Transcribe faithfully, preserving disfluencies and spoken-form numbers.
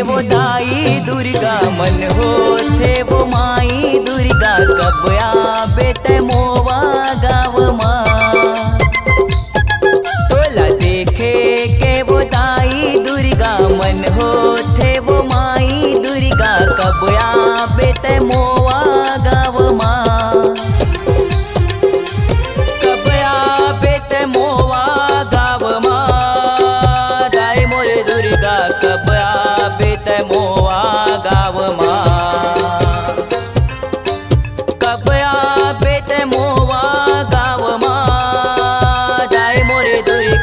वो दाई दुर्गा मन होथे वो माई दुर्गा, कब आबे तै मोवा गाँव मा। तोला देखे के वो दाई दुर्गा मन होथे वो माई दुर्गा, कब आबे तै मोवा